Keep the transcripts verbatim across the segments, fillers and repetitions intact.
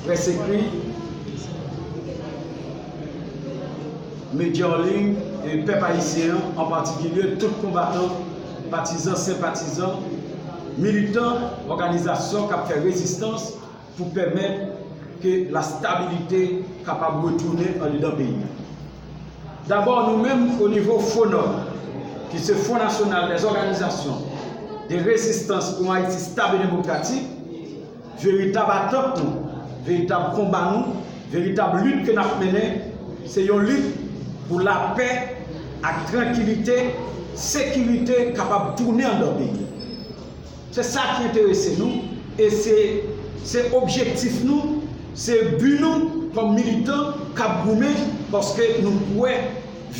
Près ekri, medya an liy, e pèp ayisyen an, an patikilye tout konbatan, patizan, senpatizan, militan, òganizasyon k ap fè rezistans pou pèmèt ke lastabilite kapab retounen andedan peyi a. Dabò, nou menm, o nivo FONOD, ki se Fon Nasyonal dè Òganizasyon de Rezistans pou yon Ayiti Stab e Demokratik, veritab atant nou, veritab konba nou, veritab lit ke n ap mennen, se yon lit pou lapè ak trankilite, sekirite kapab tounen anndan peyi a. Se sa ki enterese nou, e se, se objektif nou, se bi nou kòm militan k ap goumen, paske nou kwè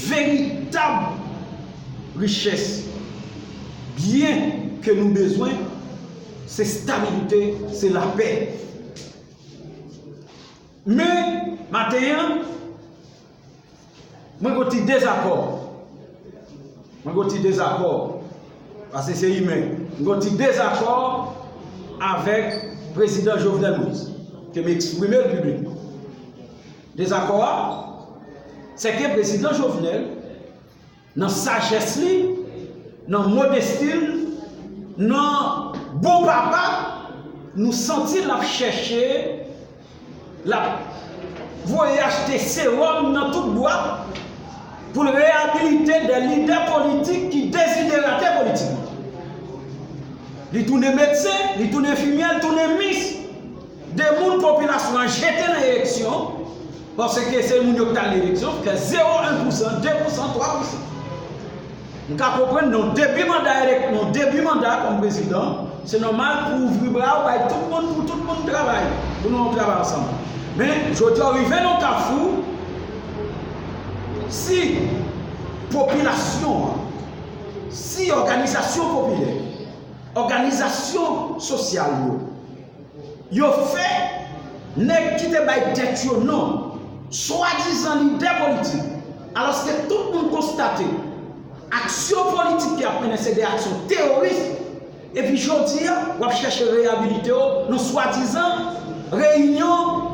veritab richès, byen ke nou bezwen, se stabilite, se lapè. Men, maten an, mwen gon ti dezakò. Mwen gon ti dezakò. Paske se imen. Mwen gon ti dezakò avèk prezidan Jovenel Moïse, ke m eksprime l piblikman. Dezakò a, se ke prezidan Jovenel, nan sajès li, nan modesti l, nan bon papa, nou santi l ap chèche, l ap voye achte sewòm nan tout bwa pou l reyabilite de lidè politik ki deziderate politikman. Li tounen medsen, li tounen enfimyè, li tounen mis. De moun popilasyon an jete nan eleksyon, paske se moun yo ki t al nan eleksyon, fè zewo en pousan, de pousan, twa pousan. M ka konprann nan debi manda elek-, nan debi manda kòm prezidan, se nòmal pou ouvri bra w bay tout moun, pou tout moun travay, pou nou travay ansanm. Men, jodi a, w rive nan kafou, si popilasyon an, si òganizasyon popilè, òganizasyon sosyal yo, yo fè nèg ki te bay tèt yo non, swadizan lidè politik, alòske tout moun konstate aksyon politik y ap mennen se de aksyon teworis, epi jodi a, w ap chèche reyabilite yo nan swadizan reyinyon.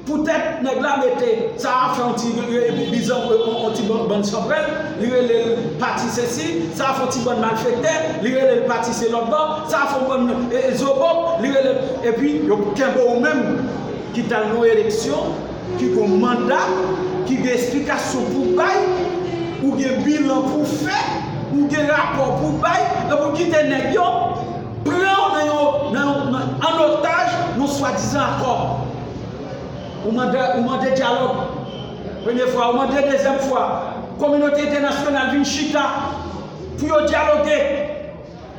Poutèt nèg la mete sa a fè yon ti, e, e, bizan, e, yon, yon ti bann, bann chanpwèl, li rele l pati sesi, sa a fè yon ti bann malfektè, li rele l pati se lòt bò, sa a fè yon bann, e, e, zobop, li rele l, epi yo kenbe w menm ki t al nan yon eleksyon, ki gon manda, ki gen esplikasyon pou bay, ou gen bilan pou fè, ou gen rapò pou bay, epi w kite nèg yo pran w nan yon, nan yon, nan, an otaj, nan swadizan akò. Ou mande, ou mande dyalòg. Premye fwa, ou mande dezyèm fwa. Kominote entènasyonal vin chita pou yo dyaloge.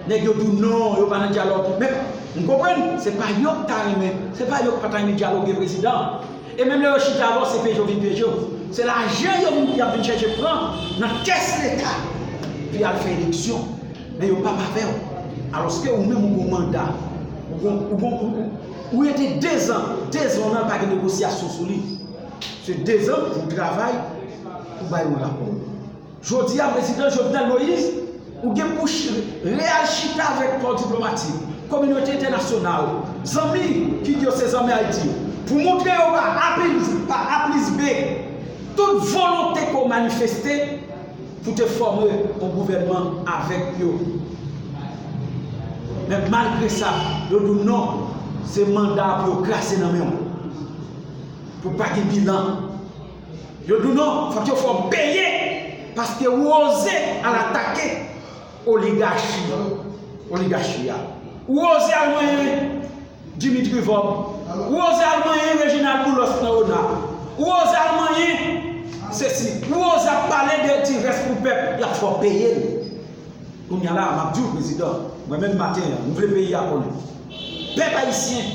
Nèg yo di w non, yo pa nan dyalòg. Men, m konprann, se pa yo k ta renmen, se pa yo k pa ta renmen dyaloge, prezidan. E menm lè yo chita avè w, se peje yo vin peje w. Se lajan yo vin, y ap vin chèche pran nan kès Leta pou y al fè eleksyon. Men yo p ap avè w. Alòske ou menm ou gon manda. Ou gon, ou gon, ou, ou, ou rete dezan, dezan nan pa gen negosyasyon sou li. Se dezan pou w travay, pou bay yon rapò. Jodi a, prezidan Jovenel Moïse, ou gen pou ch-, reyal chita avèk kò diplomatik, kominote entènasyonal, zanmi ki di yo se zanmi Ayiti, pou montre yo pa A plis, pa A plis B, tout volonte ke w manifeste, pou te fòme yon gouvènman avèk yo. Men malgre sa, yo di w non, se manda pou yo kraze nan men w. Pou pa gen bilan. Yo di w non, fòk yo fè w peye, paske ou oze al atake oligachi, oligachi a. Ou oze al manyen Dimitri Vorbe. Ou oze al manyen Reginald Boulos nan ona. Ou oze al manyen sesi. Ou oze ap pale de ti rès pou pèp. Y ap fè w peye l. Kounye a la, m ap di w, prezidan, mwen menm maten an, m vle peyi a konnen. Pèp ayisyen,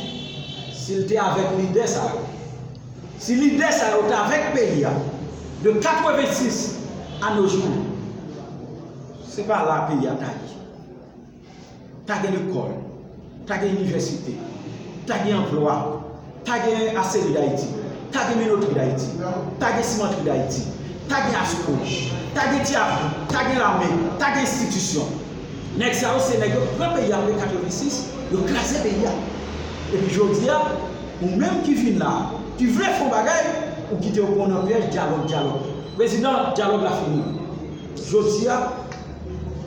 si l te avèk lidè sa yo, si lidè sa yo t avèk peyi a, de katrevensis a nos jours, se pa la peyi a ta ye. Ta gen lekòl, ta gen inivèsite, ta gen anplwa, ta gen Aserik Dayiti, ta gen Minotri Dayiti, ta gen Simantri Dayiti, ta gen Asco, ta gen Ti Avni, ta gen lame, ta gen enstitisyon. Nèg sa yo se nèg yo pran peyi a apre katrevensis, yo kraze peyi a. Epi jodi a, Ou menm ki vin la, ki vle fè yon bagay, ou kite yo pran nan pyèj dyalòg, dyalòg. Prezidan, dyalòg la fini. Jodi a,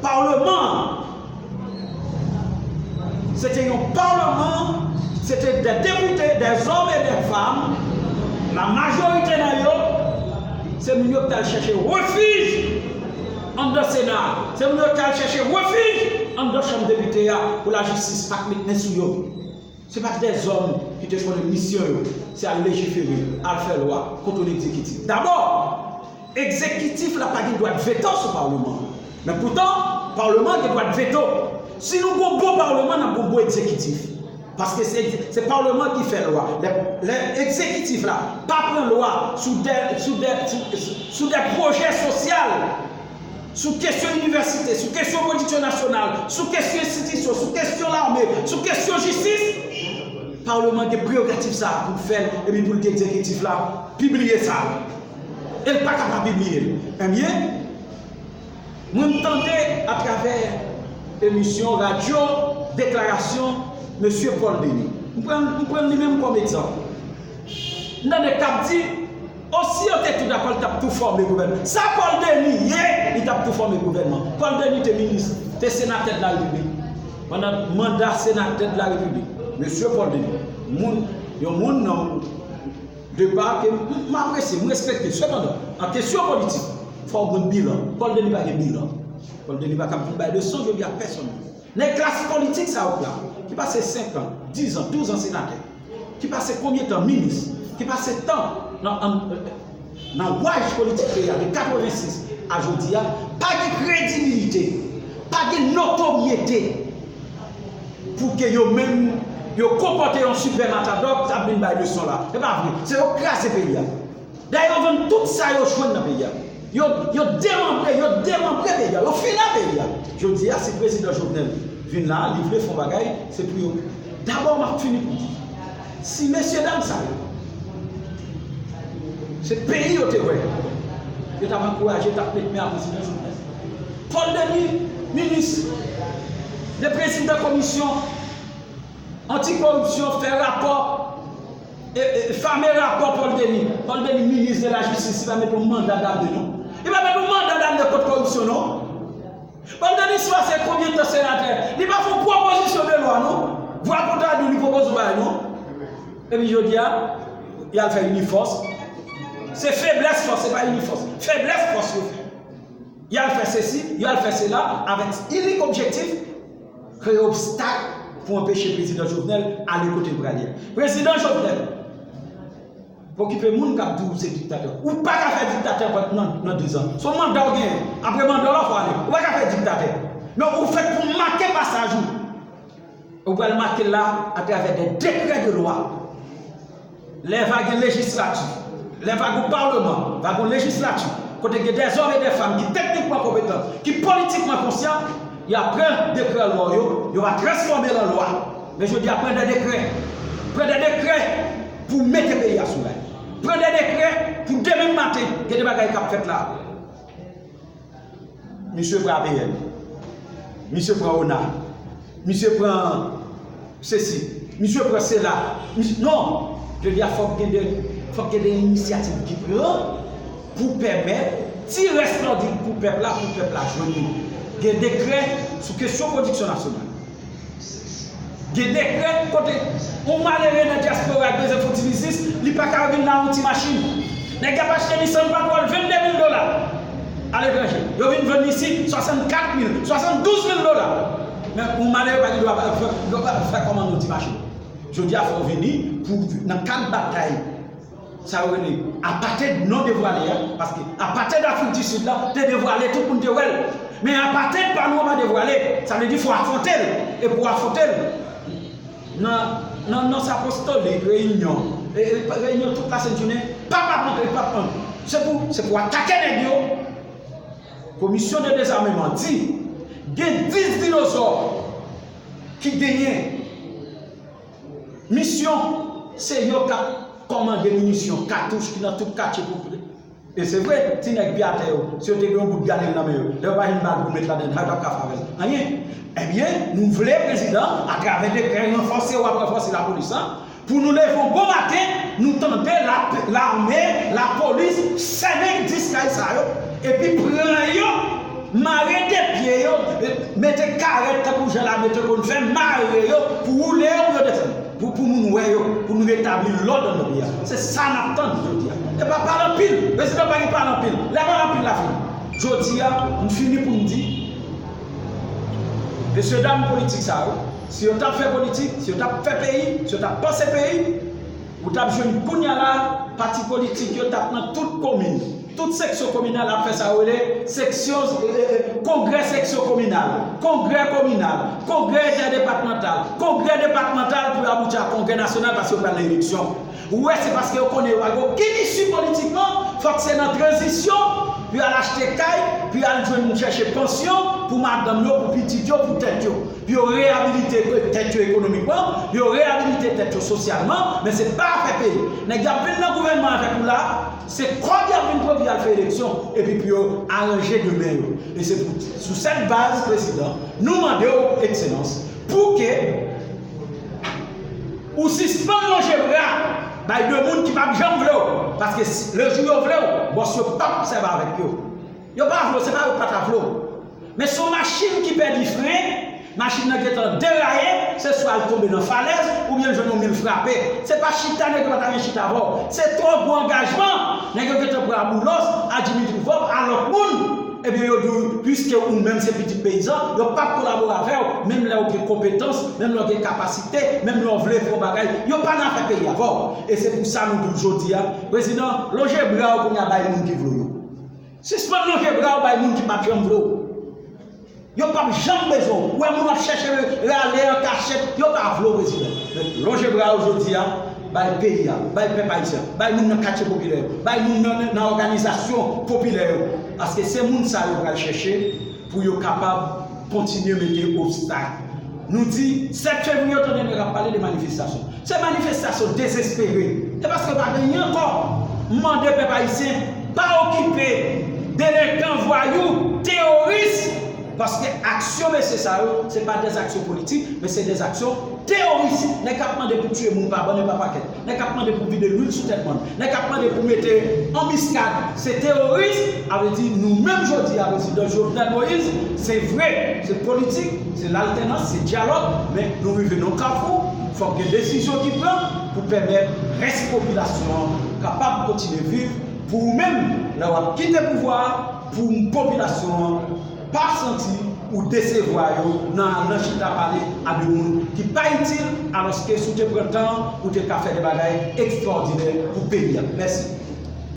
palman an, se te yon palman, se te de depite, de zòm e de fanm, la majorite nan yo, se moun yo ki t al chèche refij anndan Sena a, se moun yo ki t al chèche refij anndan Chanm Depite a pou lajistis pa t met men sou yo. Se pa t de zòm ki te konnen misyon yo, se al lejifere, al fè lwa kont yon egzekitif. Dabò, egzekitif la pa gen dwa veto sou palman an. Men poutan, palman an gen dwa veto. Si nou gon bon palman, n ap gon bon egzekitif. Paske se, se palman an ki fè lwa. Lè, lè egzekitif la pa pran lwa sou de, sou de, sou, sou de pwojè sosyal, sou kesyon inivèsite, sou kesyon pwodiksyon nasyonal, sou kesyon enstitisyon, sou kesyon lame, sou kesyon jistis, palman an gen prerogativ sa a pou l fè l, epi pou l di egzekitif la, pibliye sa. E l pa ka pa pibliye l. Ebyen, mwen m tande atravè emisyon radyo, deklarasyon mesye Paul Denis. M pran, m pran li menm kòm egzanp. M tande k ap di, o, si yo te tou dakò, li t ap tou fòme gouvènman. Sa Paul Denis ye, li t ap tou fòme gouvènman. Paul Denis te minis, te senatè de la Repiblik. Pandan manda senatè de la Repiblik, mesye Paul Denis, moun, yon moun nan depa ke m, m apresye, m respekte. Sepandan, an kesyon politik, fò w gen bilan. Paul Denis pa gen bilan. Paul Denis pa kab vin bay leson jodi a pèsonn. Nèg klas politik sa yo la, ki pase senk an, diz an, douz an senatè, ki pase konbyen tan minis, ki pase tan nan, nan, nan waj politik peyi a de katrevensis a jodi a, pa gen kredibilite, pa gen notoryete pou ke yo menm, yo konpòte yon sipè matadò k ap vin bay leson la. Se pa vre. Se yo kraze peyi a. Dayè, yo vann tout sa yo jwenn nan peyi a. Yo, yo demanbre, yo demanbre peyi a. Yo fini ak peyi a. Jodi a, si prezidan Jovenel vin la, li vle fè yon bagay, se pou yo. Dabò, m ap fini pou di, si mesyedam sa yo, se peyi yo te wè, yo t ap ankouraje, t ap met men a prezidan Jovenel. Paul Denis, minis, de prezidan komisyon antikoripsyon, fè rapò, e, e, fame rapò Paul Denis. Paul Denis, minis de la jistis, li pa met yon manda damne non. Li pa met yon manda damne kont koripsyon non. Paul Denis pase konbyen tan senatè? Li pa fè yon pwopozisyon de lwa non. Vwa pou ta di li pwopoze yon bagay non. Epi jodi a, y al fè inifòs. Se feblès fòs, se pa inifòs. Feblès fòs yo fè. Y al fè sesi, y al fè sela, avèk inik objektif, kreye obstak pou anpeche prezidan Jovenel ale kote l prale a. Prezidan Jovenel, pa okipe moun k ap di w se diktatè. Ou pa ka fè diktatè nan, nan dizan. Se yon manda w genyen. Apre manda w la, fò ale. Ou pa ka fè diktatè. Men ou fèt pou make pasaj ou. Ou pral make l la atravè de dekrè de lwa. Lè va gen lejislati, lè va gen palman, va gen lejislati, kote gen dèzòm e dè fanm ki teknikman konpetan, ki politikman konsyan, y a pran dekrè lwa yo, yo va transfòme l an lwa. Men jodi a pran de dekrè, pran de dekrè pou mete peyi a sou ray. Pran de dekrè pou demen maten gen de bagay k ap fèt la. Misye pran A P N. Misye pran ona. Misye pran sesi. Misye pran sela. Misye, non! Jodi a, fòk gen de, fòk gen de inisyativ ki pran pou pèmèt ti rès lòd pou pèp la, pou pèp la jwenn li. Gen dekrè sou kesyon pwodiksyon nasyonal. Gen dekrè kote yon malere nan dyaspora k bezwen fè yon ti biznis, li pa ka vin la yon ti machin. Nèg y ap achte Nissan Patrol vennde mil dola aletranje. Yo vin vann isit swasannkat mil, swasanndouz mil dola. Men yon malere pa gen dwa fè, dwa fè kòmande yon ti machin. Jodi a fò w vini pou nan kad batay sa yo rele apartheid non devwale a, paske apartheid Afrik di Sid la te devwale, tout moun te wè l. Men apartheid pa nou an pa devwale, sa vle di fò w afwonte l. E pou w afwonte l, nan, nan, nan sa apostolik, reyinyon, e, e, reyinyon tout lasent jounen, p ap antre, p ap antre. Se pou, se pou atake nèg yo. Komisyon de dezameman di, gen dis dinozò ki genyen misyon, se yo k ap kòmande minisyon, katouch ki nan tout katye popilè. E se vre, ti nèg pye atè yo, si yo te gen yon bout galil nan men yo, lè yo pa jwenn bal pou met ladann, sa yo t ap ka fè avè l anyen. Ebyen, nou vle prezidan, atravè dekrè ranfòse, w ap ranfòse lapolis lan, Pou nou leve yon bon maten, nou tande la, lame, lapolis sèmen dis kay sa yo, epi pran yo, mare de pye yo, mete karèt tankou jan lame te konn fè, mare yo pou woule yo, pou yo desann, pou, pou moun wè yo, pou nou retabli lòd anndan peyi a. Se sa n ap tann jodi a. E pa pale anpil, prezidan pa gen pale anpil. Lè pale anpil la fini. Jodi a, m fini pou m di, mesye dam politik sa yo, si yo t ap fè politik, si yo t ap fè peyi, si yo t ap panse peyi, ou t ap jwenn kounye a la, pati politik yo t ap nan tout komin, tout seksyon kominal ap fè sa yo rele seksyon, eh, eh, eh, kongrè seksyon kominal, kongrè kominal, kongrè entèdepatmantal, kongrè depatmantal pou yo abouti a kongrè nasyonal paske yo pral nan eleksyon. Ou wè, se paske yo konnen yo pa gen okenn isi politikman, fòk se nan tranzisyon, pou y al achte kay, pou y al jwenn chèche pansyon pou madanm yo, pou pitit yo, pou tèt yo, pou yo reyabilite tèt yo ekonomikman, pou yo reyabilite tèt yo sosyalman, men se pa afè peyi. Nèg y ap vin nan gouvènman avèk ou la, se kòb y ap vin pran pou y al fè eleksyon, epi pou yo aranje demen yo. E se pou, sou sèt baz, prezidan, nou mande w, Ekselans, pou ke ou sispann lonje bra bay de moun ki p ap janm vle w. Paske si, lejou yo vle w, bòs yo p ap sèvi avèk yo. Yo pa vle w, se pa yo pa ta vle w. Men se yon machin ki pèdi fren, machin nan gentan deraye, se swa l tonbe nan falèz, oubyen l jwenn yon mil frape. Se pa chita nèg yo pa ta vle chita avè w. Se twò gwo angajman nèg yo gentan pran a Boulos, a Dimitri Vorbe, a lòt moun. Ebyen, yo di w, piske ou menm se pitit peyizan, yo p ap kolabore avè w, menm lè w gen konpetans, menm lè w gen kapasite, menm lè w vle fè yon bagay, yo pa nan afè peyi avè w. E se pou sa nou di w jodi a, prezidan, lonje bra w kounye a bay moun ki vle w yo. Sispann lonje bra w bay moun ki p ap janm vle w. Yo p ap janm bezwen w. Ou wè moun w ap chèche rale an kachèt, yo pa vle w, prezidan. Men lonje bra w jodi a, bay peyi a, bay pèp ayisyen, bay moun nan katye popilè yo, bay moun nan, nan òganizasyon popilè yo. Paske se moun sa yo pral chèche pou yo kapab kontinye mete obstak. Nou di, sèt fevriye, w tande nèg ap pale de manifestasyon. Se manifestasyon dezespere. E paske pa gen anyen ankò. M mande pèp ayisyen, pa okipe delenkan, vwayou, teworis, paske aksyon mesye sa yo, se pa dèzaksyon politik, men se dèzaksyon teworis. Nèg k ap mande pou tiye moun pa bann e pa pakèt. Nèg k ap mande pou vide lwil sou tèt bann. Nèg k ap mande pou mete anbiskad. Se teworis. A vle di, nou menm jodi a, prezidan Jovenel Moïse, se vre, se politik, se laltènans, se dyalòg, men nou rive nan yon kafou, fòk gen desizyon ki pran pou pèmèt rès popilasyon an kapab kontinye viv, pou ou menm, lè w ap kite pouvwa a, pou popilasyon an pa santi ou desevwa yo nan al nan chita pale a de moun ki pa itil, alòske si w te pran tan an, ou te ka fè de bagay ekstraòdinè pou peyi a. Mèsi.